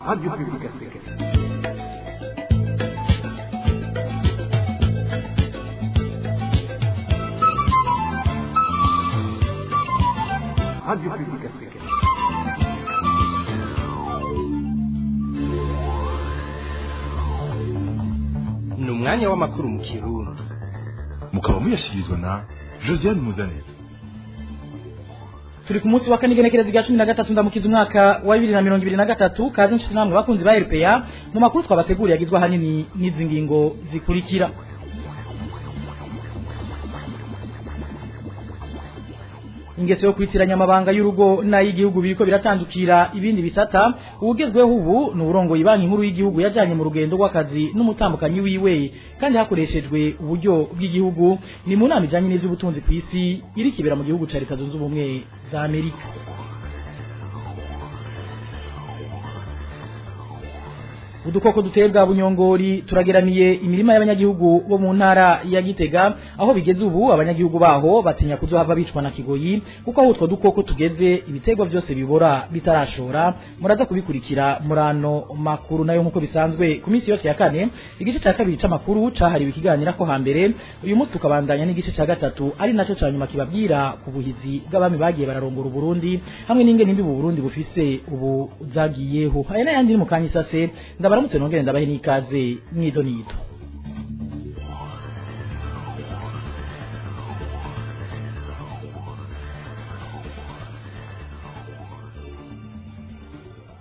Radio Publique Africaine. Radio Publique Africaine. Ni umwanya w'amakuru mu Kirundi. Mukaba muyashyikirizwa na Josiane Muzaneza. Turi ku munsi wa kane, igenekerezo rya 13 ndamukiza umwaka wa 2023. Kaze nshuti namwe bakunzi ba RPA mu makuru twabateguriye, agizwe ahanini n'izi ngingo zikurikira: Ingeso yo kwitiranya amabanga y'urugo n'ay'igihugu biriko biratandukira ibindi bisata. Uwugezweho ubu ni uburongoye Banki Nkuru y'Igihugu yajanye mu rugendo rw'akazi n'umutambukanyi wiwe, kandi hakoreshejwe uburyo bw'igihugu. Ni mu nama ijanye n'ivy'ubutunzi kw'isi iri kibera mu gihugu ca Leta Zunze Ubumwe za Amerika. Udukoko dutebwa bunyongori turageramiye imirima y'abanyagihugu bo mu ntara ya Gitega. Aho bigeze ubu, abanyagihugu baho batinya kuzohava bicwa na kigoyi, kuko aho utwo dukoko tugeze ibitegwa vyose bibora bitarashora. Muraza kubikurikira murano makuru. Nayo nkuko bisanzwe ku minsi yose ya kane, igice ca kabiri c'amakuru cahariwe ikiganira ko hambere. Uyu munsi tukabandanya n'igice ca gatatu, ari naco ca nyuma, kibabwira ku buhizi bw'abami bagiye bararongora Uburundi hamwe n'ingene imbi Burundi bufise ubu zagiyeho. Aya n'ayandi ni mu kanya isase. Ndabaramutse, nongere ndabahe n'ikaze mwido nido.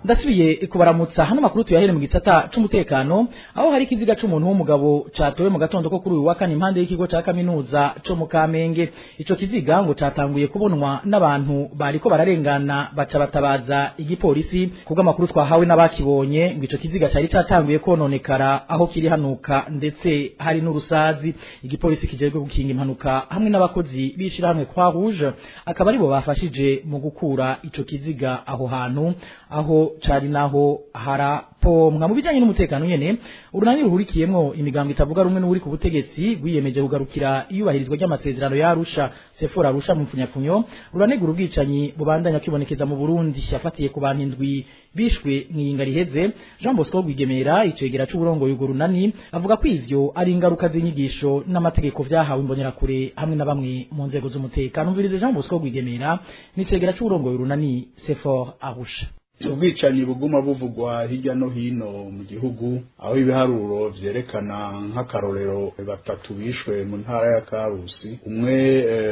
Ndasubiye kubaramutsa. Hano makuru tuyahere mu gisata c'umutekano, aho hari ikiziga c'umuntu w'umugabo catowe mu gatondo ko kuri uyu wa kane impande y'ikigo ca kaminuza co mu Kamenge. Ico kiziga ngo catanguye kubonwa n'abantu bariko bararengana, baca batabaza igipolisi. Kubw'amakuru twahawe n'abakibonye, ngo ico kiziga cari catanguye kononekara aho kiri hanuka, ndetse hari n'urusazi. Igipolisi kijejwe gukinga impanuka hamwe n'abakozi b'ishirahamwe Croix Rouge akaba aribo bafashije mu gukura ico kiziga aho hantu aho cari naho harapomwa. Mu bijanye n'umutekano nyene, urunani ruhurikiyemwo imigambo itavuga rumwe n'uri ku butegetsi rwiyemeje kugarukira iyubahirizwa ry'amasezerano ya Arusha, Sefora Arusha mu mfunyafunyo, ruranegura ubwicanyi bubandanya kwibonekeza mu Burundi, yafatiye ku bantu indwi bishwe mwiyinga riheze. Jean Bosco Rwigemera, icegera c'uburongoye urwo runani, avuga ko ivyo ari ingaruka z'inyigisho n'amategeko vyahawe Imbonerakure hamwe na bamwe mu nzego z'umutekano. Umvirize Jean Bosco Rwigemera, n'icegera c'uburongoye urunani Sefor Arusha. Ubwicanyi buguma buvugwa hirya no hino mu gihugu, aho ibiharuro vyerekana nk'akarorero batatu bishwe mu ntara ya Karusi, umwe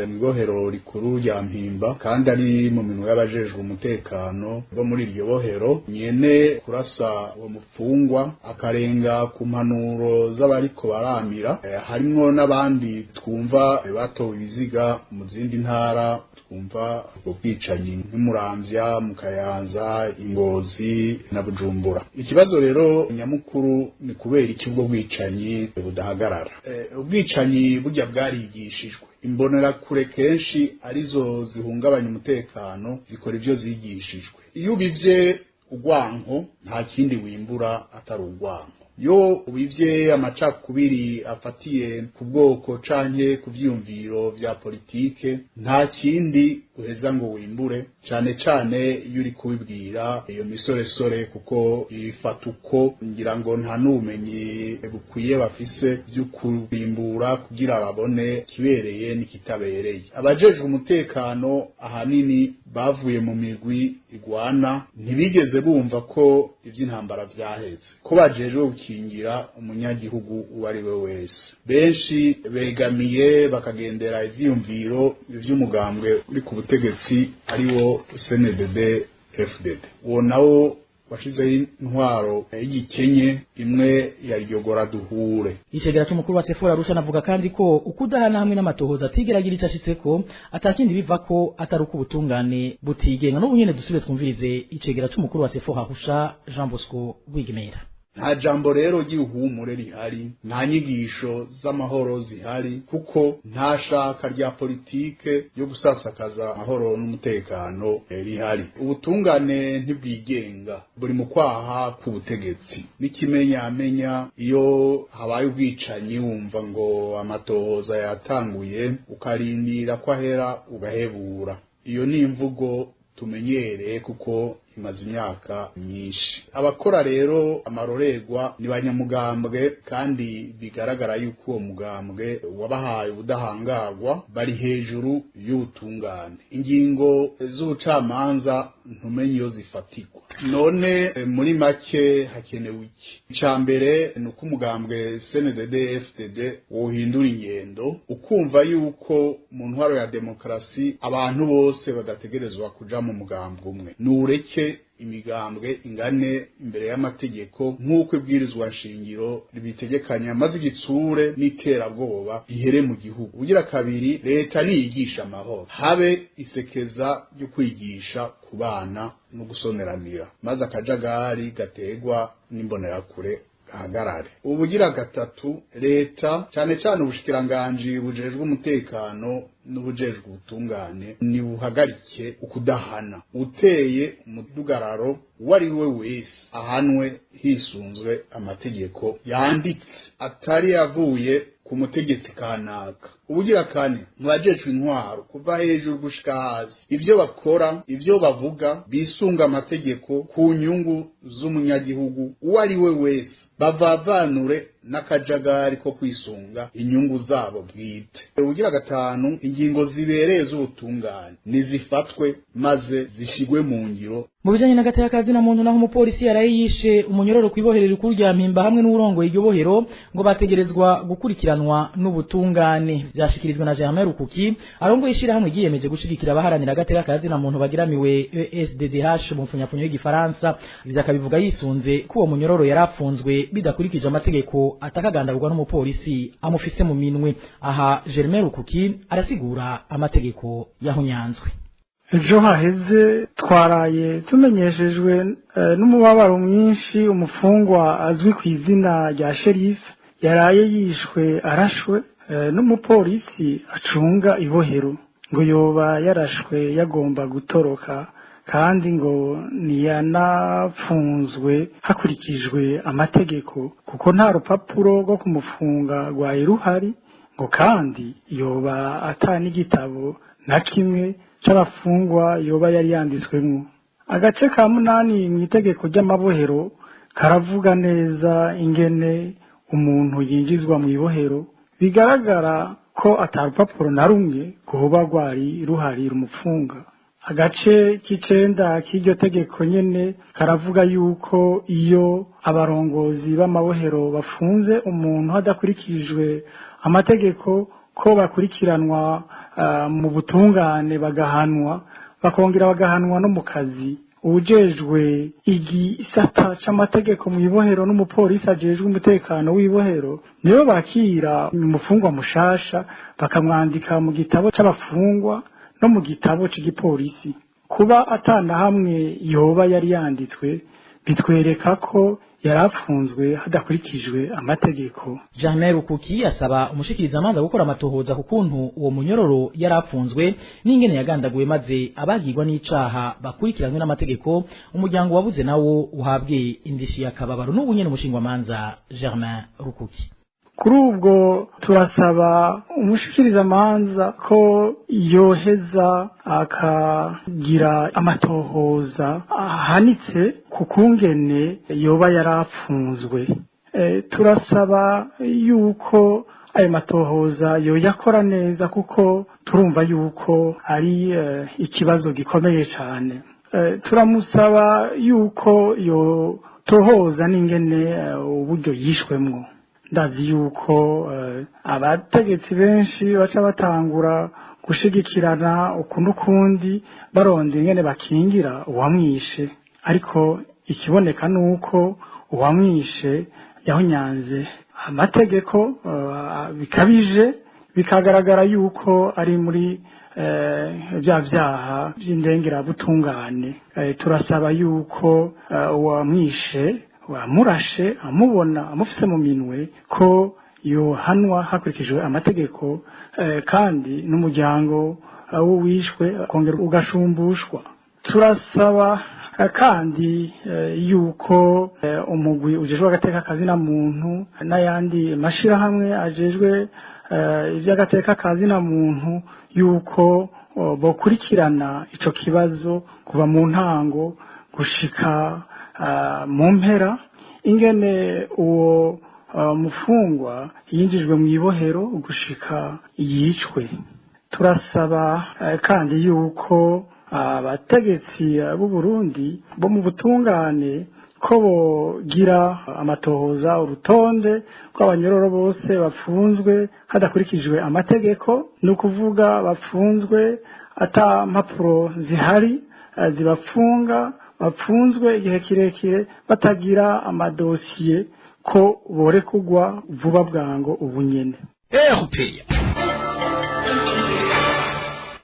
mw'ibohero rikuru rya Mpimba kandi ari mu minwe y'abajejwe umutekano bo muri iryo bohero, nyene kurasa uwo mupfungwa akarenga ku mpanuro z'abariko baramira. Harimwo n'abandi twumva batowe ibiziga mu zindi ntara, twumva ubwo bwicanyi nk'Imuramvya, mu Kayanza, Ingozi na Bujumbura. Ikibazo rero nyamukuru ni kubera iki ubwo bwicanyi budahagarara? Ubwicanyi burya bwarigishijwe. Imbonerakure kenshi arizo zihungabanya umutekano, zikora ivyo zigishijwe. Iyo ubivye urwanko, nta kindi wimbura atari urwanko. Iyo ubivye amacakubiri afatiye ku bwoko canke ku vyiyumviro vya politike, nta kindi uheza ngo wimbure, cane cane iyo uri kubibwira iyo misoresore, kuko ifata uko ngira ngo nta n'ubumenyi bukwiye bafise vy'ukurimbura kugira babone kibereye n'ikitabereye. Abajejwe umutekano ahanini bavuye mu migwi igwana, ntibigeze bumva ko ivy'intambara vyaheze, ko bajejwe gukingira umunyagihugu uwo ari we wese. Benshi begamiye bakagendera ivyiyumviro vy'umugambwe uri ku butegetsi, ari wo CNDD FDD. Uwo nawo washizeho intwaro y'igikenye imwe ya ryogora duhure. Icegera c'umukuru wa Sefora Arusha navuga kandi ko ukudahana hamwe n'amatohoza atigeragira ico ashitseko, atakindi biva ko atari uko ubutungane butigenga. N'ubu nyene dusubire twumvirize icegera c'umukuru wa Sefora Arusha, Jean Bosco Rwigemera. Nta jambo rero ry'ihumure rihari, nta nyigisho z'amahoro zihari, kuko nta shaka rya politike yo gusasakaza amahoro n'umutekano rihari. Ubutungane ntibwigenga, buri mu kwaha k'ubutegetsi. N'ikimenyamenya, iyo habaye ubwicanyi wumva ngo amatohoza yatanguye, ukarindira ko ahera ugahebura. Iyo ni imvugo tumenyereye kuko imaze imyaka myinshi. Abakora rero amarorerwa ni banyamugambwe, kandi bigaragara yuko uwo mugambwe wabahaye ubudahangarwa, bari hejuru y'ubutungane. Ingingo z'ubucamanza ntumenye iyo zifatirwa. None muri make hakenewe iki? Icya mbere ni uko umugambwe CNDD FDD wohindura ingendo, ukumva yuko mu ntwaro ya demokarasi abantu bose badategerezwa kuja mu mugambwe umwe. Nureke imigambwe ingane imbere y'amategeko nk'uko ibwirizwa nshingiro ribitegekanya, maze igitsure n'iterabwoba bihere mu gihugu. Ugira kabiri, leta niyigisha amahoro, habe isekeza ryo kwigisha ku bana no gusoneranira, maze akajagari gategwa n'imbonerakure gahagarare. Ubugira gatatu, leta cyane cyane ubushikiranganji bujejwe umutekano n'ubujejwe ubutungane nibuhagarike ukudahana. Uteye umudugararo uwo ari we wese ahanwe hisunzwe amategeko yanditse, atari yavuye ku mutegetsi kanaka. Ubugira kane, mu bajejwe intwaro kuva hejuru gushika hasi, ivyo bakora, ivyo bavuga bisunga amategeko ku nyungu z'umunyagihugu uwo ari we wese, bavavanure n'akajagari ko kwisunga inyungu zabo bwite. Ubugira gatanu, ingingo zibereye z'ubutungane nizifatwe maze zishigwe mu ngiro. Mu bijanye n'agateka kazina muntu naho, umupolisi yaraye yishe umunyororo kw'ibohero rikuru rya Mpimba hamwe n'uwurongoye iryo bohero ngo bategerezwa gukurikiranwa n'ubutungane. Vyashikirijwe na Germain Rukuki arongoye ishirahamwe ryiyemeje gushigikira abaharanira agateka kazina muntu bagiramiwe, ESDDH mu mfunyapfunyo y'igifaransa. Ivyo akabivuga yisunze ko uwo munyororo yarapfunzwe bidakurikije amategeko, atakagandagurwa n'umupolisi amufise mu minwe. Aha Germain Rukuki arasigura amategeko yahonyanzwe. Ejo haheze twaraye tumenyeshejwe n'umubabaro mwinshi umufungwa azwi ku izina rya Sheriff yaraye yishwe arashwe n'umupolisi acunga ibohero. Ngo yoba yarashwe yagomba gutoroka, kandi ngo ntiyanapfunzwe hakurikijwe amategeko, kuko nta rupapuro rwo kumufunga rwari ruhari. Ngo kandi yoba ata n'igitabo na kimwe c'abafungwa yoba yari yanditswemwo. Agace ka 8 mu itegeko ry'amabohero karavuga neza ingene umuntu yinjizwa mu ibohero. Bigaragara ko ata rupapuro na rumwe rwoba rwari ruhari rumupfunga. Agace k'9 k'iryo tegeko nyene karavuga yuko iyo abarongozi b'amabohero bafunze umuntu hadakurikijwe amategeko, ko bakurikiranwa mu butungane, bagahanwa, bakongera bagahanwa no mu kazi. Uwujejwe igisata c'amategeko mu ibohero n'umupolisi ajejwe umutekano w'ibohero nibo bakira umufungwa mushasha, bakamwandika mu gitabo c'abafungwa no mu gitabo c'igipolisi. Kuba atana hamwe yoba yari yanditswe bitwereka ko yarapfunzwe hadakurikijwe amategeko. Germain Rukuki asaba umushikirizamanza gukora amatohoza ku kuntu uwo munyororo yarapfunzwe n'ingene yagandaguwe, maze abagirwa n'icaha bakurikiranwe n'amategeko, umuryango wabuze nawo uhabwe indishi y'akababaro. N'ubu nyene umushingwamanza Germain Rukuki. Kuri ubwo turasaba umushikirizamanza ko yoheza akagira amatohoza ahanitse ku kungene yoba yarapfunzwe. Turasaba yuko ayo matohoza yoyakora neza, kuko turumva yuko ari ikibazo gikomeye cyane. Turamusaba yuko yotohoza n'ingene uburyo yishwemwo. Ndazi yuko abategetsi benshi baca batangura gushigikirana uku n'ukundi, baronda ingene bakingira uwamwishe, ariko ikiboneka nuko uwamwishe yahonyanze amategeko bikabije, bikagaragara yuko ari muri bya vyaha vy'indengerabutungane. Turasaba yuko uwamwishe, wamurashe amubona, amufise mu minwe, ko yohanwa hakurikijwe amategeko, kandi n'umuryango w'uwishwe ukongera ugashumbushwa. Turasaba kandi yuko umugwi ujejwe agateka kazina muntu n'ayandi mashirahamwe ajejwe ivy'agateka kazina muntu yuko bokurikirana ico kibazo kuva mu ntango Gushika mu mpera, ingene uwo mufungwa yinjijwe mu ibohero gushika yicwe. Turasaba kandi yuko abategetsi b'u Burundi bo mu butungane ko bogira amatohoza, urutonde rw'abanyororo bose bapfunzwe hadakurikijwe amategeko, ni ukuvuga bapfunzwe ata mpapuro zihari zibapfunga, bapfunzwe igihe kirekire batagira amadosiye, ko borekugwa vuba bwango ubunyene.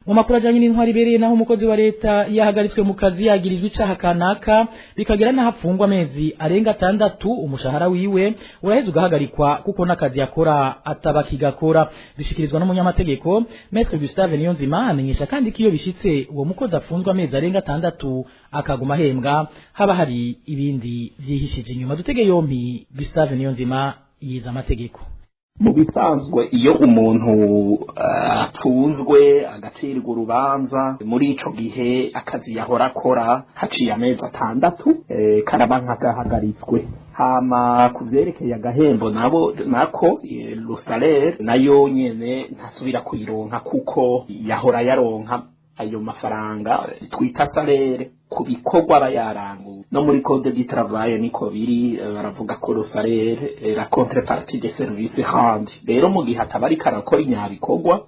Mu makuru ajanye n'intwari ibereye naho, umukozi wa leta yahagaritswe mu kazi yagirijwe icaha kanaka, bikagera n'aho apfungwa amezi arenga 6, umushahara wiwe uraheza ugahagarikwa kuko n'akazi yakora ataba kigakora. Bishikirizwa n'umunyamategeko Maître Gustave Niyonzima. Amenyesha kandi ko iyo bishitse uwo mukozi apfunzwe amezi arenga 6 akaguma ahembwa, haba hari ibindi vyihishije inyuma. Dutege yompi Gustave Niyonzima yize amategeko. Mu bisanzwe, iyo umuntu atunzwe agacirwa urubanza, muri ico gihe akazi yahora akora haciye amezi 6 karaba nk'agahagaritswe. Hama ku vyerekeye agahembo nabo nako, le salaire nayo nyene ntasubira kuyironka, kuko yahora yaronka ayo mafaranga twita salaire ku bikorwa aba yaranguye. No muri code du travail niko biri, baravuga ko le salaire est la contrepartie des services rendus. Rero mu gihe ataba ariko arakora inyabikorwa,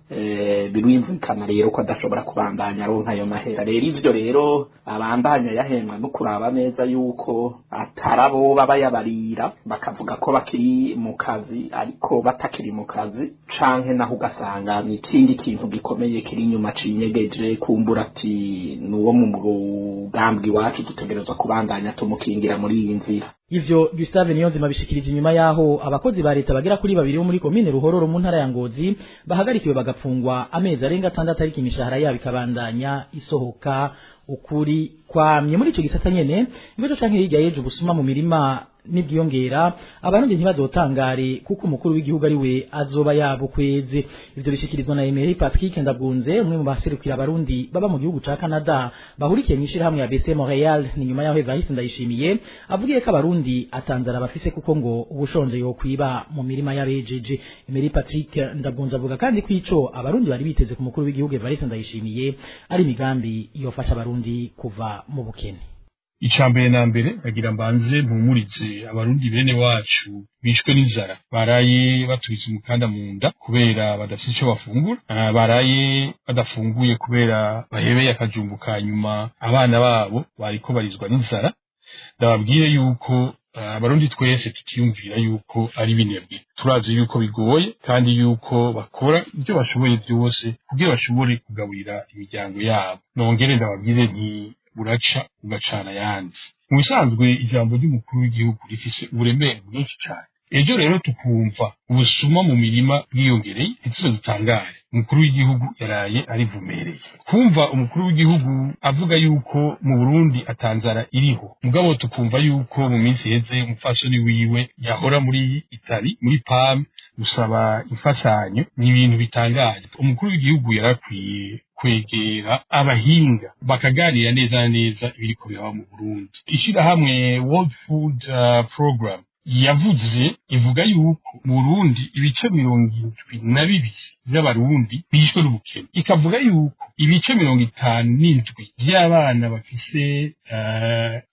birumvikana rero ko adashobora kubandanya aronka ayo mahera. Rero ivyo rero abandanya yahembwa no kuraba neza yuko atarabo baba yabarira bakavuga ko bakiri mu kazi ariko batakiri mu kazi, canke naho ugasanga ni ikindi kintu gikomeye kiri inyuma cinyegeje, kumbura ati nuwo mu mugambwe iwacu, dutegerezwa kubandanya tumukingira muri iyi nzira. Ivyo Gustave Niyonzima bishikirije inyuma yaho abakozi ba leta bagera kuri babiri bo muri komine Ruhororo mu ntara ya Ngozi bahagarikiwe bagapfungwa amezi arenga 6, ariko imishahara yabo ikabandanya isohoka ukuri kwamye. Muri ico gisata nyene, imbeto canke hirya y'ejo ubusuma mu mirima nibwiyongera, abarundi ntibazotangare kuko umukuru w'igihugu ari we azoba yabukweze. Ivyo bishikirizwa na Emery Patrick Ndabwunze, umwe mu baserukira abarundi baba mu gihugu ca Canada bahurikiye mw'ishirahamwe ya BC Montreal. Ni nyuma yaho Evariste Ndayishimiye avugiye ko abarundi atanzara bafise, kuko ngo ubushonje yokwiba mu mirima y'abejeje. Emery Patrick Ndabwunze avuga kandi ko ico abarundi bari biteze ku mukuru w'igihugu Evariste Ndayishimiye ari imigambi yofasha abarundi kuva mu bukene. Icya mbere na mbere, bagira mbanze mpumurize abarundi bene wacu bishwe n'inzara, baraye baturitse umukanda mu nda kubera badafite icyo bafungura, baraye badafunguye kubera bahebeye akajumbu ka nyuma abana babo bariko barizwa n'inzara. Ndababwire yuko abarundi twese tutiyumvira yuko ari binebwe. Turazi yuko bigoye kandi yuko bakora ibyo bashoboye byose kugira bashobore kugaburira imiryango yabo. Nongere ndababwire nti buraca ugacana ayandi. Mu bisanzwe, ijambo ry'umukuru w'igihugu rifise uburemere bwinshi cyane. Ejo rero tukumva ubusuma mu mirima bwiyongereye, ntituze dutangare. Umukuru w'igihugu yaraye arivumereye. Kumva umukuru w'igihugu avuga yuko mu Burundi atanzara iriho, mugabo tukumva yuko mu minsi iheze umupfasoni wiwe yahora muri Itali muri PAM gusaba imfashanyo, ni ibintu bitangaje. Umukuru w'igihugu yarakwiye kwegera abahinga bakaganira neza na neza ibiriko biraba mu Burundi. Ishirahamwe World Food Program yavuze, ivuga yuko mu Burundi ibice 72 vy'abarundi bishwe n'ubukene, ikavuga yuko ibice 57 vy'abana bafise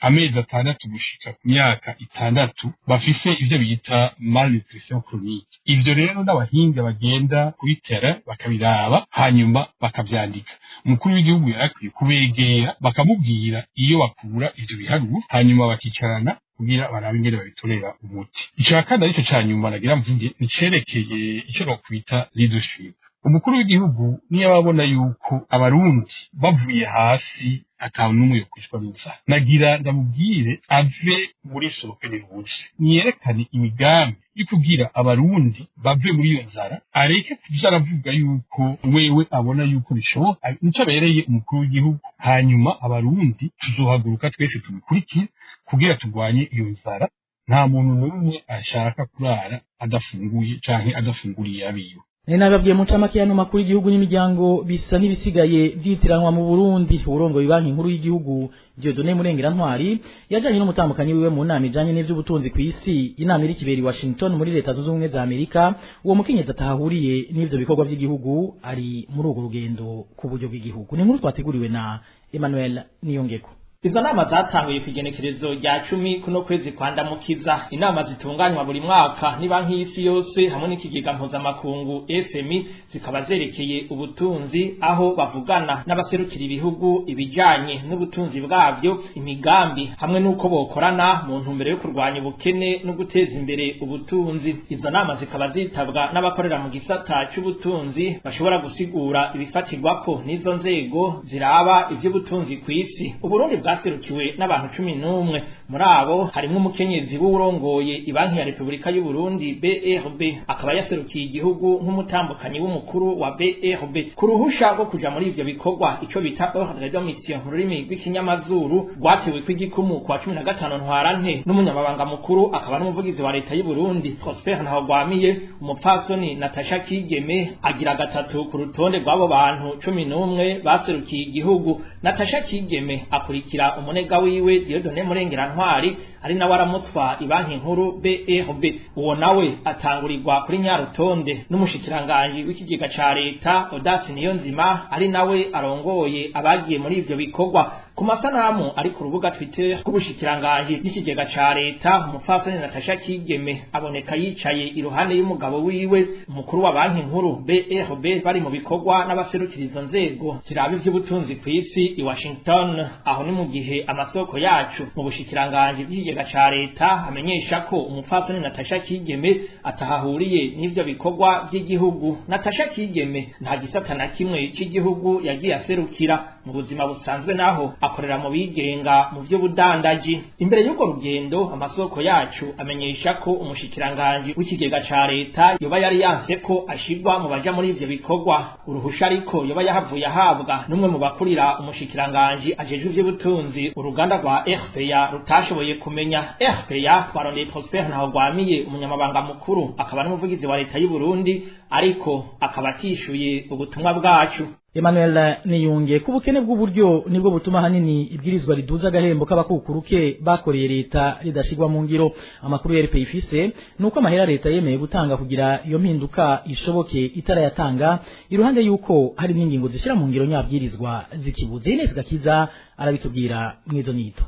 amezi 6 gushika ku myaka 6 bafise ivyo bita malnutrition chronique. Ivyo rero n'abahinga bagenda kubitera bakabiraba, hanyuma bakavyandika. Umukuru w'igihugu yarakwiye kubegera bakamubwira iyo bakura ivyo biharuro, hanyuma bakicarana kugira barabe ingene babitorera umuti. Ica kane, aricyo ca nyuma nagira mvuge, nicerekeye ico nokwita leadership. Umukuru w'igihugu niyo abona yuko abarundi bavuye hasi ata n'umwe yokwicwa n'inzara, nagira ndamubwire ave muri soroke niruze, niyerekane imigambi yo kugira abarundi bave muri iyo nzara, areke kuza aravuga yuko wewe abona yuko bishoboka. Nico abereye umukuru w'igihugu. Hanyuma abarundi tuzohaguruka twese tumukurikire kugira turwanye iyo nzara. Nta muntu n'umwe ashaka kurara adafunguye canke adafunguriye abiwe. Nababwiye mu ncamake y'ano makuru, y'igihugu n'imiryango bisa n'ibisigaye vyitiranwa mu Burundi. Urongoye Banki Nkuru y'Igihugu, Dieudonné Murengerantwari, yajanye n'umutambukanyi wiwe mu nama ijanye n'ivy'ubutunzi kw'isi, inama iri kibera i Washington muri Leta Zunze Ubumwe za Amerika. Uwo mukenyezi atahahuriye n'ivyo bikorwa vy'igihugu, ari muri urwo rugendo ku buryo bw'igihugu. Ni inkuru twateguriwe na Emmanuel Niyongeko. Izo nama zatanguye kw'igenekerezo rya 10 kuno kwezi kwa Ndamukiza. Inama zitunganywa buri mwaka ni Banki y'Isi Yose hamwe n'ikigega mpuzamakungu FMI, zikaba zerekeye ubutunzi, aho bavugana n'abaserukira ibihugu ibijanye n'ubutunzi bwavyo, imigambi hamwe n'uko bokorana mu ntumbero yo kurwanya ubukene no guteza imbere ubutunzi. Izo nama zikaba zitabwa n'abakorera mu gisata c'ubutunzi bashobora gusigura ibifatirwako n'izo nzego ziraba ivy'ubutunzi kw'isi. Uburundi bwaserukiwe n'abantu 11. Muri abo harimwo umukenyezi w'urongoye Ibanki ya Repubulika y'u Burundi BRB, akaba yaserukiye igihugu nk'umutambukanyi w'umukuru wa BRB ku ruhusha rwo kuja muri ivyo bikorwa, ico bita ordre de mission mu rurimi rw'ikinyamazuru, rwatewe kw'igikumu kwa 15 Ntwarante n'umunyamabanga mukuru akaba n'umuvugizi wa leta y'u Burundi, Prosper Ntahogwamiye. Umupfasoni Natasha Kigeme agira gatatu ku rutonde rw'abo bantu 11 baserukiye igihugu. Natasha Kigeme akurikira umunega wiwe Dieudonné Murengerantwari, ari nawe aramutswa Ibanki Nkuru BRB. Uwo nawe atangurirwa kuri nyarutonde n'umushikiranganji w'ikigega ca leta, Audace Niyonzima, ari nawe arongoye abagiye muri ivyo bikorwa. Ku masanamu ari ku rubuga Twitter rw'ubushikiranganji bw'ikigega ca leta, umupfasoni Natasha Kigeme aboneka yicaye iruhande y'umugabo wiwe, umukuru wa Banki Nkuru BRB, bari mu bikorwa n'abaserukira izo nzego ziraba ivy'ubutunzi kw'isi i Washington. Aho ni mu gihe amasoko yacu mu bushikiranganji bw'ikigega ca leta amenyesha ko umupfasoni Natasha Kigeme atahahuriye n'ivyo bikorwa vy'igihugu. Natasha Kigeme nta gisata na kimwe c'igihugu yagiye aserukira. Mu buzima busanzwe naho akorera mu bigenga mu vy'ubudandaji. Imbere y'urwo rugendo, amasoko yacu amenyesha ko umushikiranganji w'ikigega ca leta yoba yari yanse ko ashirwa mu baja muri ivyo bikorwa. Uruhusha ariko yoba yahavuye ahabwa n'umwe mu bakurira umushikiranganji ajejwe ivy'ubutunzi, uruganda rwa RPA rutashoboye kumenya. RPA twarondeye Prosper Ntahogwamiye, umunyamabanga mukuru akaba n'umuvugizi wa leta y'u Burundi, ariko akaba atishuye ubutumwa bwacu. Emmanuel Niyunge. Ku bukene bw'uburyo nibwo butuma hanini ibwirizwa riduza agahembo k'abakukuruke bakoreye leta ridashigwa mu ngiro. Amakuru ya RPA ifise nuko amahera leta yemeye gutanga kugira iyo mpinduka ishoboke itarayatanga, iruhande yuko hari n'ingingo zishira mu ngiro nyabwirizwa zikibuze. Ines Gakiza arabitubwira mwizo nito.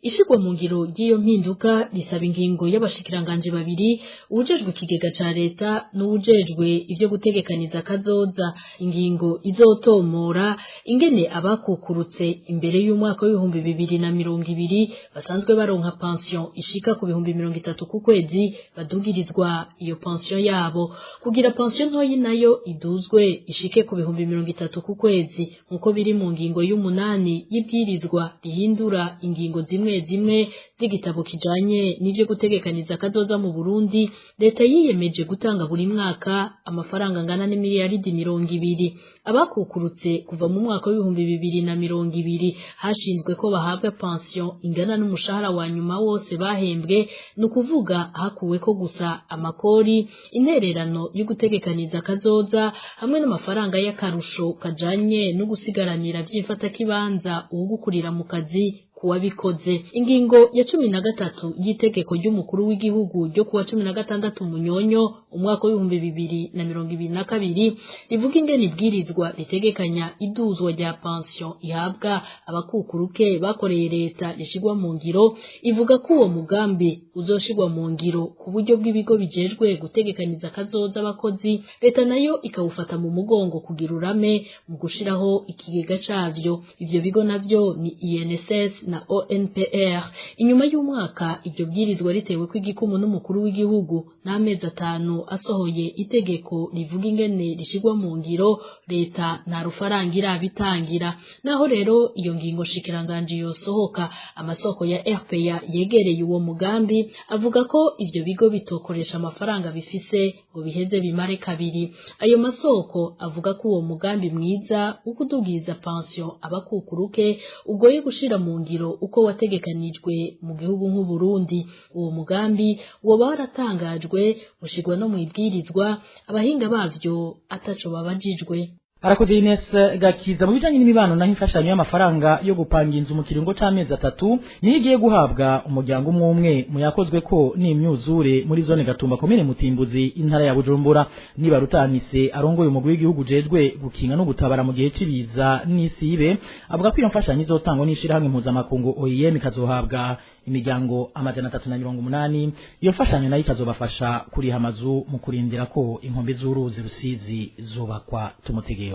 Ishirwa mu ngiro ry'iyo mpinduka risaba ingingo y'abashikiranganje babiri, uwujejwe ikigega ca leta n'uwujejwe ivyo gutegekaniza kazoza. Ingingo izotomora ingene abakukurutse imbere y'umwaka w'2020 basanzwe baronka pension ishika ku 30,000 ku kwezi badugirizwa iyo pension yabo, kugira pension ntoyi nayo iduzwe ishike ku 30,000 ku kwezi, nkuko biri mu ngingo y'umunani y'ibwirizwa rihindura ingingo zimwe zimwe z'igitabo kijanye n'ivyo gutegekaniza kazoza mu Burundi. Leta yiyemeje gutanga buri mwaka amafaranga angana n'imiliyaridi 20. Abakukurutse kuva mu mwaka w'2020 hashinzwe ko bahabwa pension ingana n'umushahara wa nyuma wose bahembwe, ni ukuvuga hakuweko gusa amakori, intererano yo gutegekaniza kazoza hamwe n'amafaranga y'akarusho kajanye no gusigaranira vy'imfatakibanza uwugukurira mu kazi kuwabikoze. Ingingo ya 13 y'itegeko ry'umukuru w'igihugu ryo kuwa 16 Munyonyo umwaka w'2022 rivuga ingene ibwirizwa ritegekanya iduzwa rya pension ihabwa abakukuruke bakoreye leta rishigwa mu ngiro, ivuga ko uwo mugambi uzoshigwa mu ngiro ku buryo bw'ibigo bijejwe gutegekaniza kazoza abakozi, leta nayo ikawufata mu mugongo kugira urame mu gushiraho ikigega cavyo. Ivyo bigo navyo ni INSS na ONPR. Inyuma y'umwaka iryo bwirizwa ritewe kw'igikumu n'umukuru w'igihugu n'amezi 5 asohoye itegeko rivuga ingene rishigwa mu ngiro, leta nta rufaranga irabitangira. Naho rero iyo ngingo shikiranganje yosohoka, amasoko ya RPA yegereye uwo mugambi avuga ko ivyo bigo bitokoresha amafaranga bifise ngo biheze bimare kabiri. Ayo masoko avuga ko uwo mugambi mwiza wo kudugiza pension abakukuruke ugoye gushira mu ngiro uko wategekanijwe mu gihugu nk'u Burundi. Uwo mugambi woba waratangajwe ushigwa no mu mwibwirizwa abahinga bavyo ataco babajijwe. Arakoze Ines Gakiza. Mu bijanye n'imibano naho, imfashanyo y'amafaranga yo gupanga inzu mu kiringo c'amezi 3 niyo igiye guhabwa umuryango umwe umwe mu yakozwe ko n'imyuzure muri zone Gatumba, komine Mutimbuzi, intara ya Bujumbura. Niba rutanise arongoye umugwi w'igihugu ujejwe gukinga no gutabara mu gihe c'ibiza n'isibe, avuga ko iyo mfashanyo izotangwa n'ishirahamwe mpuzamakungu OIM, ikazohabwa imiryango 380. Iyo mfashanyo nayo ikazobafasha kuriha amazu mu kurindira ko inkombe z'uruzi Rusizi zubakwa. Tumutegeye.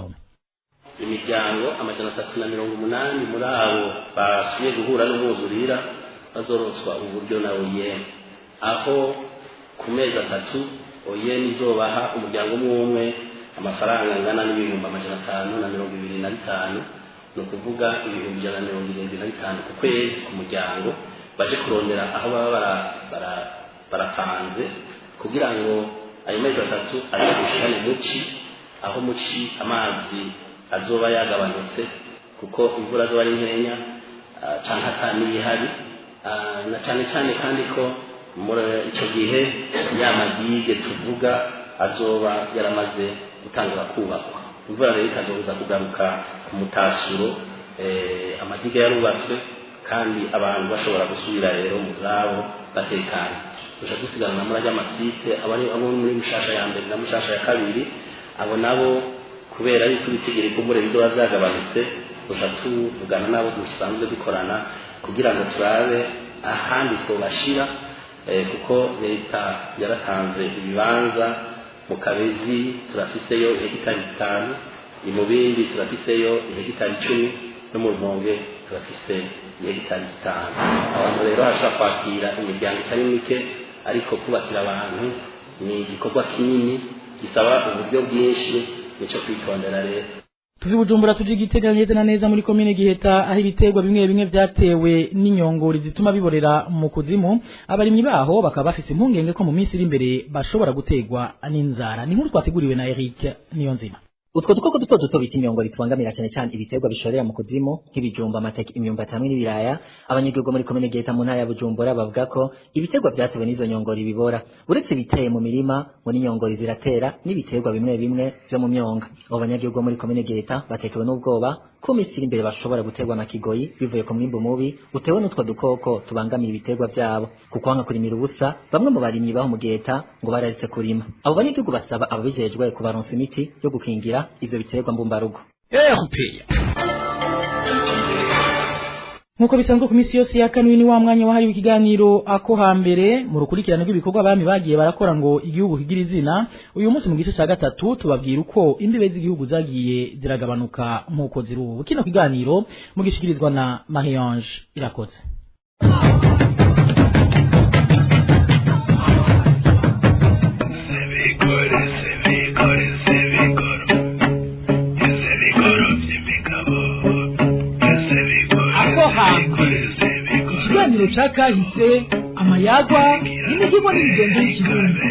Imiryango 380 muri abo basubiye guhura n'umwuzurira bazoronswa uburyo na OIM, aho ku mezi 3 OIM izobaha umuryango umwe umwe amafaranga angana n'525,000, ni ukuvuga 175,000 ku kwezi ku muryango, baje kurondera aho baba barapanze kugira ngo ayo mezi 3 aze gushikane muci, aho muci amazi azoba yagabanutse kuko imvura azoba ari nkenya canke ataniyihari, na cane cane kandi ko muri ico gihe ya madige tuvuga azoba yaramaze gutangura kubakwa. Imvura rero ikazoza kugaruka ku mutasuro, amadige yarubatswe kandi abantu bashobora gusubira rero mu zabo batekanye. Tuca dusigarana muri ajya amasite abo muri Mushasha ya mbere na Mushasha ya kabiri. Abo nabo kubera yuko ibitigiri kumbure bizoba vyagabanutse, tuca tuvugana n'abo dusanzwe dukorana kugira ngo turabe ahandi twobashira, kuko leta yaratanze ibibanza. Mu Kabezi turafiseyo hegitari 5, i Mubindi turafiseyo hegitari 10, no mu Rumonge turafise hegitari 5. Abantu rero hashobora kwakira imiryango itari mike, ariko kubakira abantu ni igikorwa kinini gisaba uburyo bwinshi, nico kwitondera rero. Tuvi Bujumbura tuje Gitega, neza na neza muri komine Giheta, aho ibiterwa bimwe bimwe vyatewe n'inyongori zituma biborera mu kuzimu. Abarimyi baho bakaba bafise impungenge ko mu minsi iri imbere bashobora gutegwa n'inzara. Ni inkuru twateguriwe na Eric Niyonzima. Utwo dukoko duto duto bita inyongori tubangamira cyane cyane ibiterwa bishorera mu kuzimu nk'ibijumba, amateke, imyumbati hamwe n'ibiraya. Abanyagihugu muri komine Giheta mu ntara ya Bujumbura bavuga ko ibiterwa vyatewe n'izo nyongori bibora. Uretse ibiteye mu mirima, ngo n'inyongori ziratera n'ibiterwa bimwe bimwe vyo mu myonga. Abo banyagihugu muri komine Giheta batekewe n'ubwoba ko misi iri imbere bashobora guterwa na kigoyi bivuye ku mwimbu mubi utewe n'utwo dukoko tubangamiye ibiterwa vyabo. Kuko kwanga kurimira ubusa, bamwe mu barimyi baho mu Giheta ngo bararetse kurima. Abo banyagihugu basaba ababijejwe kubaronsa imiti yo gukingira ivyo biterwa mbumbarugo. Nkuko bisanzwe ku misi yose ya kane, ni wa mwanya wahariwe ikiganiro ako hambere mu rukurikirane rw'ibikorwa abami bagiye barakora ngo igihugu kigira izina. Uyu munsi mu gice ca gatatu tubabwira uko imbibe z'igihugu zagiye ziragabanuka nk'uko ziri ubu. Kino kiganiro mugishikirizwa na Marie-Ange Irakoze. Ako hambere, ikiganiro ca kahise, amayagwa n'imivugo n'imigenzo y'ikirundi.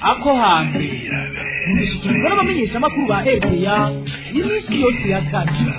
Ako hambere mugishikirizwa n'abamenyeshamakuru ba RPA iminsi yose ya kane.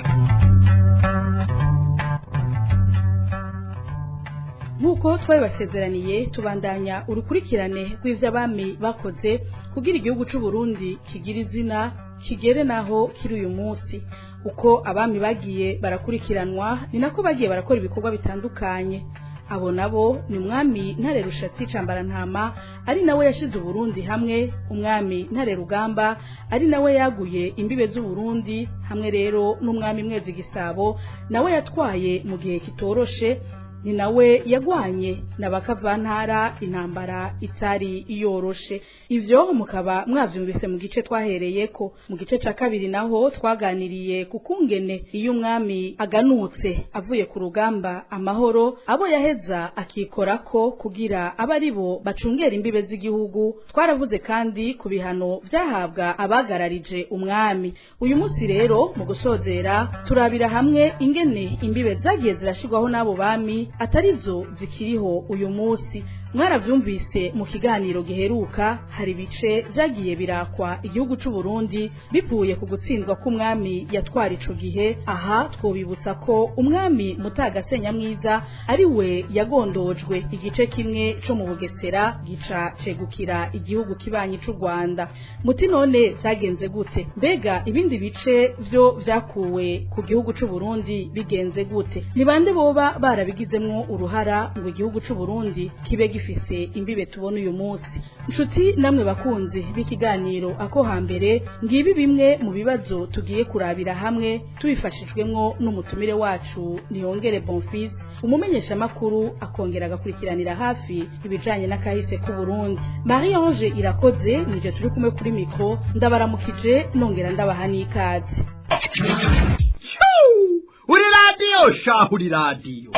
Nk'uko twabibasezeraniye, tubandanya urukurikirane rw'ivy'abami bakoze kugira igihugu c'u Burundi kigira izina, kigere naho kiri uyu munsi. Uko abami bagiye barakurikiranwa ni nako bagiye barakora ibikorwa bitandukanye. Abo nabo ni umwami Ntare Rushatsi Cambarantama, ari nawe yashize Uburundi hamwe, umwami Ntare Rugamba, ari nawe yaguye imbibe z'Uburundi, hamwe rero n'umwami Mwezi Gisabo, nawe yatwaye mu gihe kitoroshe, ni nawe yagwanye na bakavantara intambara itari iyoroshe. Ivyo mukaba mwavyumvise mu gice twahereyeko. Mu gice ca kabiri naho twaganiriye ku kungene iyo umwami aganutse avuye ku rugamba amahoro, abo yaheza akikorako kugira abe aribo bacungera imbibe z'igihugu. Twaravuze kandi ku bihano vyahabwa abagararije umwami. Uyu munsi rero mu gusozera turabira hamwe ingene imbibe zagiye zirashirwaho n'abo bami atarizo zikiriho uyu munsi. Mwaravyumvise mu kiganiro giheruka, hari ibice vyagiye birakwa igihugu c'u Burundi bivuye ku gutsindwa k'umwami yatwara ico gihe. Aha twobibutsa ko umwami Mutaga Senyamwiza ari we yagondojwe igice kimwe co mu Bugesera gica cegukira igihugu kibanyi c'u Rwanda. Muti none vyagenze gute? Mbega ibindi bice vyo vyakuwe ku gihugu c'u Burundi bigenze gute? Ni bande boba barabigizemwo uruhara ngo igihugu c'u Burundi kibe gifise imbibe tubona uyu munsi? Nshuti namwe bakunzi b'ikiganiro Ako Hambere, ngibi bimwe mu bibazo tugiye kurabira hamwe tubifashijwemwo n'umutumire wacu Niyongere Bonfils, umumenyesha makuru akongera agakurikiranira hafi ibijanye n'akahise k'u Burundi. Marie Ange Irakoze nije turi kumwe kuri mikro, ndabaramukije nongera ndabaha n'ikaze. Uri radiyo shahu, uri radiyo.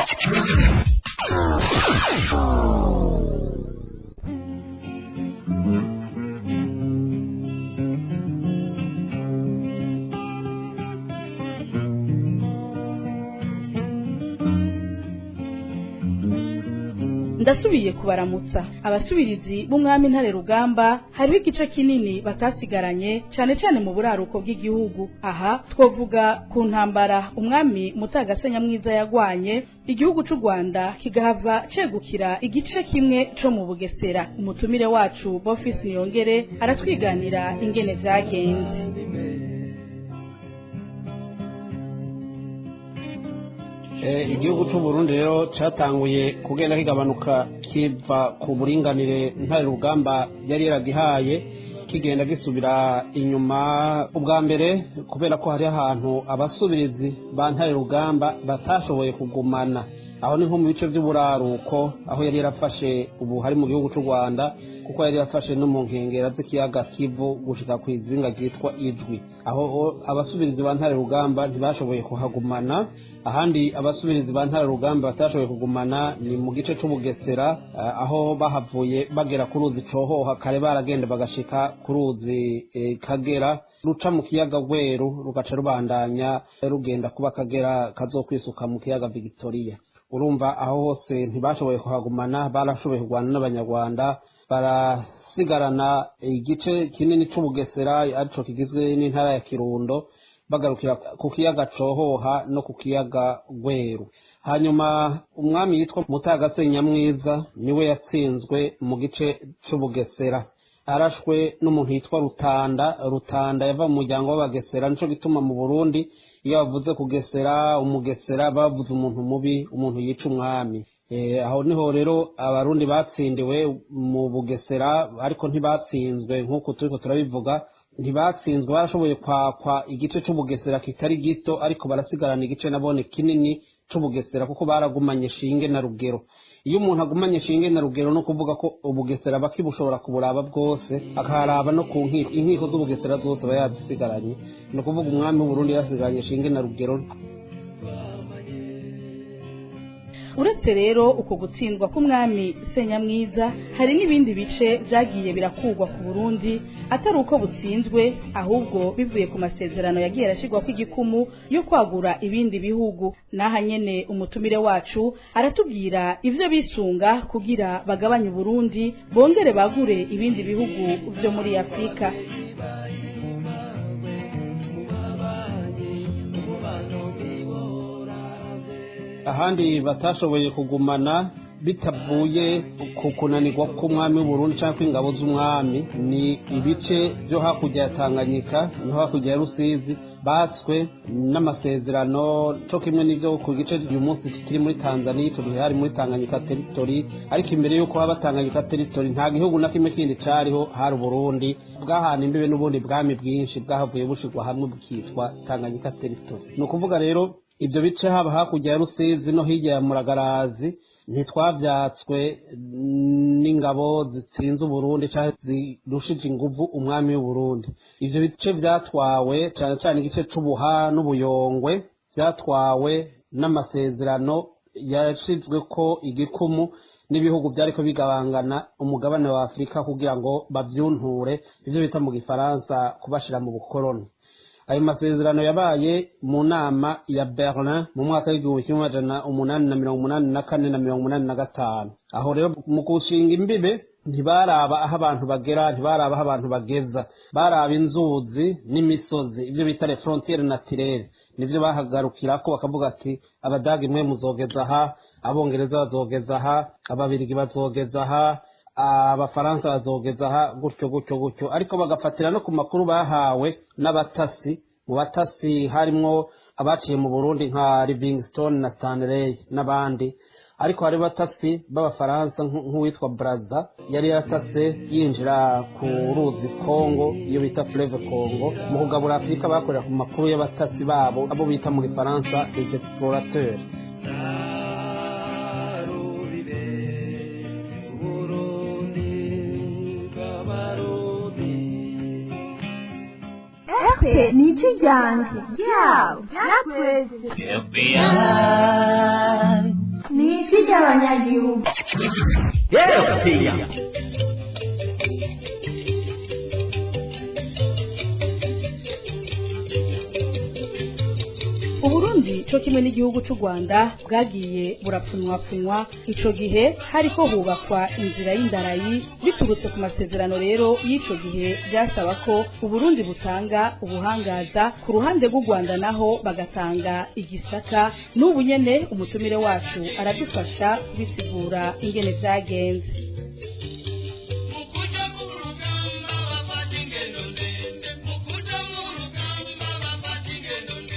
Ndasubiye kubaramutsa. Abasubirizi b'umwami Ntare Rugamba hariho igice kinini batasigaranye, cane cane mu buraruko bw'igihugu. Aha twovuga ku ntambara umwami Mutaga Senyamwiza yagwanye, igihugu c'u Rwanda kigahava cegukira igice kimwe co mu Bugesera. Umutumire wacu Bonfils Niyongere aratwiganira ingene vyagenze. Igihugu c'u Burundi rero catanguye kugenda kigabanuka kiva ku buringanire Ntare Rugamba yari yaragihaye, kigenda gisubira inyuma. Ubwa mbere kubera ko hari ahantu abasubirizi ba Ntare Rugamba batashoboye kugumana, aho ni nko mu bice vy'uburaruko aho yari yarafashe, ubu hari mu gihugu c'u Rwanda, kuko yari yarafashe no mu nkengera z'ikiyaga Kivu gushika kw'izinga ryitwa Ijwi. Aho abasubirizi ba Ntare Rugamba ntibashoboye kuhagumana. Ahandi abasubirizi ba Ntare Rugamba batashoboye kugumana ni mu gice c'Ubugesera, aho bahavuye bagera ku ruzi Cohoha, kare baragenda bagashika ku ruzi Kagera ruca mu kiyaga Rweru, rugaca rubandanya rugenda kuba Kagera kazokwisuka mu kiyaga Victoria. Urumva aho hose ntibashoboye kuhagumana, barashoboye kurwana n'Abanyarwanda, barasigarana igice kinini c'Ubugesera arico kigizwe n'intara ya Kirundo, bagarukira ku kiyaga Cohoha no ku kiyaga Rweru. Hanyuma umwami yitwa Mutaga Senyamwiza niwe yatsinzwe mu gice c'Ubugesera, arashwe n'umuntu yitwa Rutanda. Rutanda yava mu muryango w'Abagesera, nico gituma mu Burundi iyo bavuze kugesera umugesera bavuze umuntu mubi, umuntu yica umwami. Aho niho rero Abarundi batsindiwe mu Bugesera, ariko ntibatsinzwe nk'uko turiko turabivuga, ntibatsinzwe, barashoboye kwakwa igice c'Ubugesera kitari gito, ariko barasigarana igice nabone kinini c'Ubugesera kuko baragumanye Shinge na Rugero. Iyo umuntu agumanye Shinge na Rugero no kuvuga ko Ubugesera bakibushobora kuburaba bwose, akaharaba no ku nkiko, inkiko z'Ubugesera zose aba yazisigaranye. Ni ukuvuga umwami w'Uburundi yasigaranye Shinge na Rugero. Uretse rero uko gutsindwa k'umwami Senyamwiza, hari n'ibindi bice vyagiye birakugwa ku Burundi atari uko butsinzwe, ahubwo bivuye ku masezerano yagiye arashirwa kw'igikumu yo kwagura ibindi bihugu. Naha nyene umutumire wacu aratubwira ivyo bisunga kugira bagabanye Burundi bongere bagure ibindi bihugu vyo muri Afrika. Ahandi batashoboye kugumana bitavuye ku kunanirwa k'umwami w'Uburundi canke kw'ingabo z'umwami ni ibice vyo hakurya ya Tanganyika no hakurya ya Rusizi, batswe n'amasezerano co kimwe n'ivyo ku gice uyu munsi kiri muri Tanzania. Ico gihe hari muri Tanganyika territory, ariko imbere yuko haba Tanganyika territory nta gihugu na kimwe kindi cariho, hari Uburundi bwahana imbibe n'ubundi bwami bwinshi bwahavuye bushirwa hamwe bukitwa Tanganyika territory. Ni ukuvuga rero ibyo bice haba hakurya ya Rusizi no hirya ya Muragarazi ntitwavyatswe n'ingabo zitsinze Uburundi canke zirushije inguvu umwami w'Uburundi. Ivyo bice vyatwawe cane cane igice c'Ubuha n'Ubuyongwe vyatwawe n'amasezerano yashizwe ko igikumu n'ibihugu vyariko bigabangana umugabane wa Afrika kugira ngo bavyunture, ivyo bita mu gifaransa kubashira mu bukoroni. Ayo masezerano yabaye mu nama ya Berlin mu mwaka w'1884 na 85. Aho rero mu gushinga imbibe ntibaraba aho abantu bagera, ntibaraba aho abantu bageza, baraba inzuzi n'imisozi, ivyo bita les frontières naturelles, nivyo bahagarukirako bakavuga ati abadagi mwe muzogeza aha, abongereza bazogeza aha, ababirigi bazogeza aha, abafaransa bazogeza aha, gutyo gutyo gutyo. Ariko bagafatira no ku makuru bahawe n'abatasi. Mu batasi harimwo abaciye mu Burundi nka Livingstone na Stanley n'abandi, ariko hari batasi b'abafaransa nk'uwitwa Brazza yari yaratase yinjira ku ruzi Kongo, iyo bita Fleuve Congo. Mu kugabura Afrika bakorera ku makuru y'abatasi babo, abo bita mu gifaransa les explorateurs. Ni iki ryanje ryawe ryatwese ni iki ry'abanyagihugu. Uburundi co kimwe n'igihugu c'u Rwanda bwagiye burapfunwapfunwa. Ico gihe hariko hubakwa inzira y'indarayi. Biturutse ku masezerano rero y'ico gihe byasaba ko Uburundi butanga ubuhangaza, ku ruhande rw'u Rwanda naho bagatanga igisaka. N'ubu nyene umutumire wacu aradufasha kubisigura ingene vyagenze.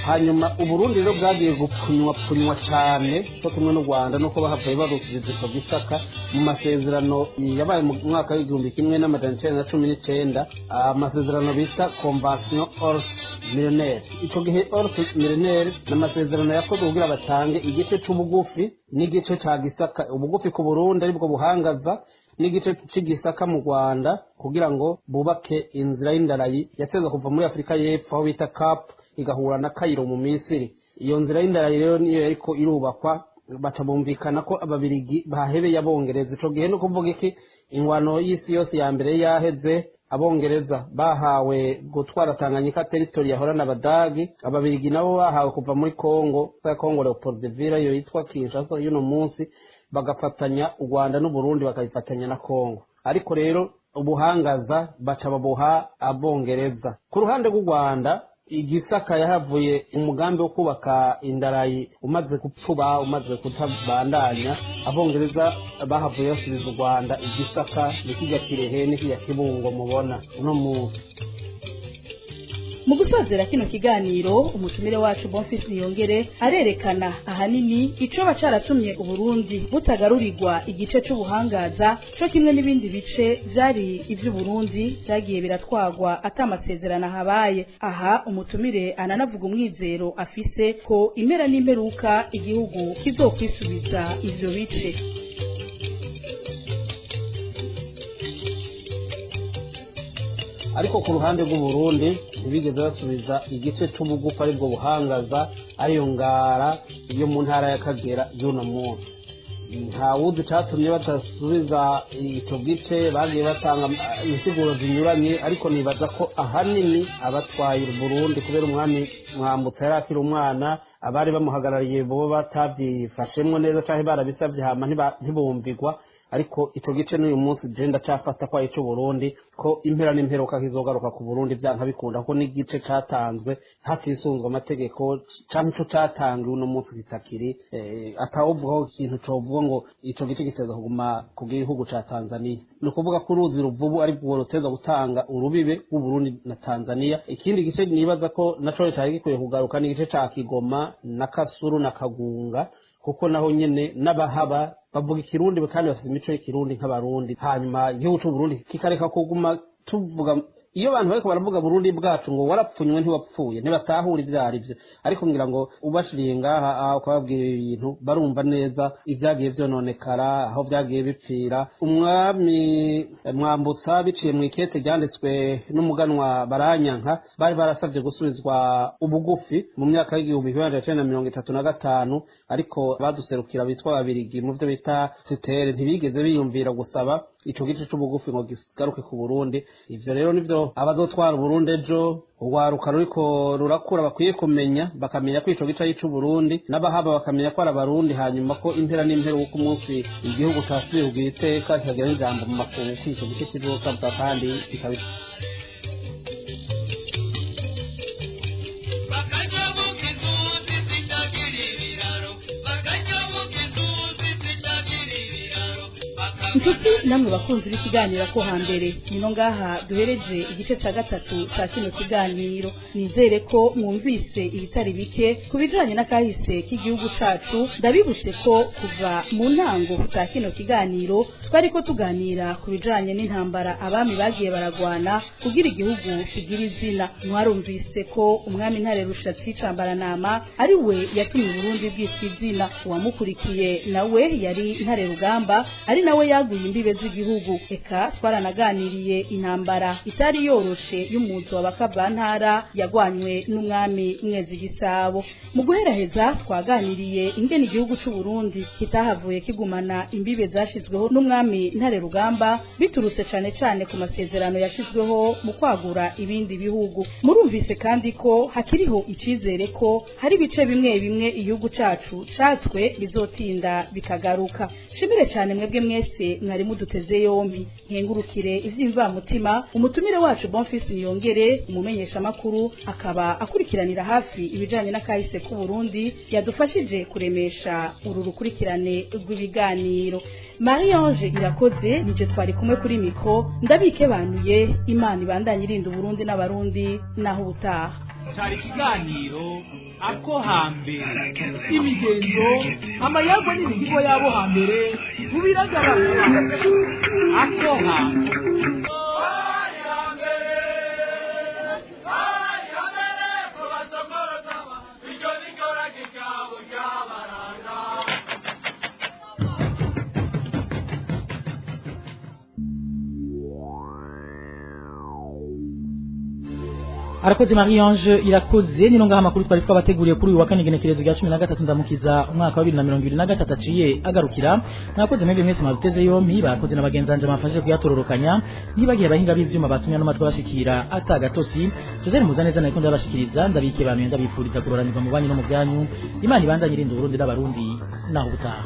Hanyuma Uburundi rero bwagiye gupfunywa cyane cyo kimwe n'u Rwanda, nuko bahavuye barusubiza ico gisaka mu masezerano yabaye mu mwaka w'1919, amasezerano bita Convention Ort Millénaire. Ico gihe Ort Millénaire n'amasezerano yakozwe kugira batange igice c'ubugufi n'igice ca gisaka, ubugufi ku Burundi aribwo buhangaza, n'igice c'igisaka mu Rwanda, kugira ngo bubake inzira y'indarayi yateza kuva muri Afrika y'Epfo aho bita Cap igahura na Cairo mu Misiri. Iyo nzira y'indarayi rero niyo yariko irubakwa, baca bumvikana ko ababirigi bahebeye abongereza. Ico gihe no kuvuga iki, ingwano y'isi yose ya mbere yaheze, abongereza bahawe gutwara Tanganyika territory yahorana abadagi, ababirigi nabo bahawe kuva muri Congo, Congo Leopoldville yo yitwa Kinshasa y'uno munsi, bagafatanya u Rwanda n'u Burundi bakayifatanya na Congo. Ariko rero ubuhangaza baca babuha abongereza. Ku ruhande rw'u Rwanda igisaka yahavuye umugambi wo kubaka indarayi umaze gupfuba, umaze kutabandanya, abongereza bahavuye basubiza u Rwanda igisaka n'ikijya Kirehe n'ikijya Kibungo mubona uno munsi. Mu gusozera kino kiganiro umutumire wacu Bonfils Niyongere arerekana ahanini ico bacaratumye Uburundi butagarurirwa igice c'ubuhangaza co kimwe n'ibindi bice vyari ivy'Uburundi vyagiye biratwagwa atamasezerano habaye. Aha umutumire ananavuga umwizero afise ko impera n'imperuka igihugu kizokwisubiza ivyo bice. Ariko ku ruhande rw'Uburundi ntibigeze basubiza igice c'ubugufi aribwo buhangaza, ariyo ngara yo mu ntara ya Kagera y'uno munsi. Ntawuzi icatumye badasubiza ico gice, bagiye batanga insiguro zinyuranye, ariko nibaza ko ahanini abatwaye Burundi kubera umwami Mwambutsa yari akiri umwana, abari bamuhagarariye bo batavyifashemwo neza canke barabisavye hama ntibumvigwa. Ariko ico gice n'uyu munsi je ndacafata ko ari ico Burundi, ko impera n'imperuka kizogaruka ku Burundi vyanka bikunda, ko n'igice catanzwe hatisunzwe amategeko canke ico catanzwe uno munsi kitakiri atawuvugaho ikintu covuga ngo ico gice giteza kuguma ku gihugu ca Tanzania. Ni ukuvuga ko uruzi Ruvubu aribwo ruteza gutanga urubibe rw'Uburundi na Tanzania. Ikindi gice nibaza ko naco cari gikwiye kugaruka ni igice ca Kigoma na Kasuru na Kagunga, kuko naho nyene n'abahaba bavuga ikirundi kandi bafite imico y'ikirundi nk'abarundi. Hanyuma igihugu c'Uburundi kikareka kuguma tuvuga iyo abantu bariko baravuga Burundi bwacu ngo warapfunywe ntiwapfuye, ntibatahura ivyo arivyo. Ariko ngira ngo ubashiriye ngaha ukababwira ibintu barumva neza ivyagiye vyononekara, aho vyagiye bipfira. Umwami Mwambutsa biciye mu ikete ryanditswe n'umuganwa Baranyanka, bari barasavye gusubizwa ubugufi mu myaka y'1935, ariko baduserukira bitwa ababirigi mu vyo bita tutere ntibigeze biyumvira gusaba Ico gice c'ubugufi ngo gigaruke ku Burundi. Ivyo rero nivyo abazotwara Burundi ejo, urwaruka ruriko rurakura bakwiye kumenya, bakamenya ko ico gice ari ic'Uburundi, n'abahaba bakamenya ko ari Abarundi, hanyuma ko impera n'impera uko umunsi igihugu casubiye kugira iteka kikagira n'ijambo mu makungu, ko ico gice kizosabwa kandi kikabi. Inshuti namwe bakunzi b'ikiganiro ko hambere, nino ngaha duhereje igice ca gatatu ca kino kiganiro. Nizere ko mwumvise ibitari bike ku bijanye n'akahise k'igihugu cacu. Ndabibutse ko kuva mu ntango ca kino kiganiro twariko tuganira ku bijanye n'intambara abami bagiye baragwana kugira igihugu kigira izina. Mwarumvise ko umwami Ntare Rushatsi Cambaranama ari we yatumye Burundi bwitwa izina. Uwamukurikiye nawe yari Ntare Rugamba, ari nawe yaguye imbibe z'igihugu. Eka twaranaganiriye intambara itari yoroshe y'umuzo wa Bakavantara yagwanywe n'umwami Mwezi Gisabo. Mu guheraheza twaganiriye ingene igihugu c'u Burundi kitahavuye kigumana imbibe zashizweho n'umwami Ntare Rugamba, biturutse cane cane ku masezerano yashizweho mu kwagura ibindi bihugu. Murumvise kandi ko hakiriho icizere ko hari ibice bimwe bimwe igihugu cacu catswe bizotinda bikagaruka. Shimire cane mwebwe mwese mwari muduteze yombi, nkengurukire ivy'imvamutima umutumire wacu Bonfils Niyongere, umumenyesha makuru akaba akurikiranira hafi ibijanye n'akahise k'u Burundi, yadufashije kuremesha uru rukurikirane rw'ibiganiro. Marie Ange Irakoze nije twari kumwe kuri mikro, ndabikebanuye. Imana ibandanye irinda Burundi n'Abarundi naho ubutaha. Cari ikiganiro ako hambere, imigenzo, amayagwa n'imihigo yabo hambere tubiragabana. Ako hambere. Arakoze Marie Ange Irakoze. Nino ngaha makuru twari twabateguriye kuri uyu wa kane igenekerezo rya 13 ndamukiza umwaka wa 2023 aciye agarukira. Mwakoze mwebwe mwese mwaduteze yompi, bakoze n'abagenzanje bamfashije kuyatororokanya, nibagiye abahinga b'ivyuma batumya n'amatwi bashikira atagatosi. Joseph Muzaneza nariko ndabashikiriza, ndabike bantu ndabifuriza kuroranirwa mu banyu no mu byanyu. Imana ibandanye irinda Burundi n'Abarundi naho ubutaha.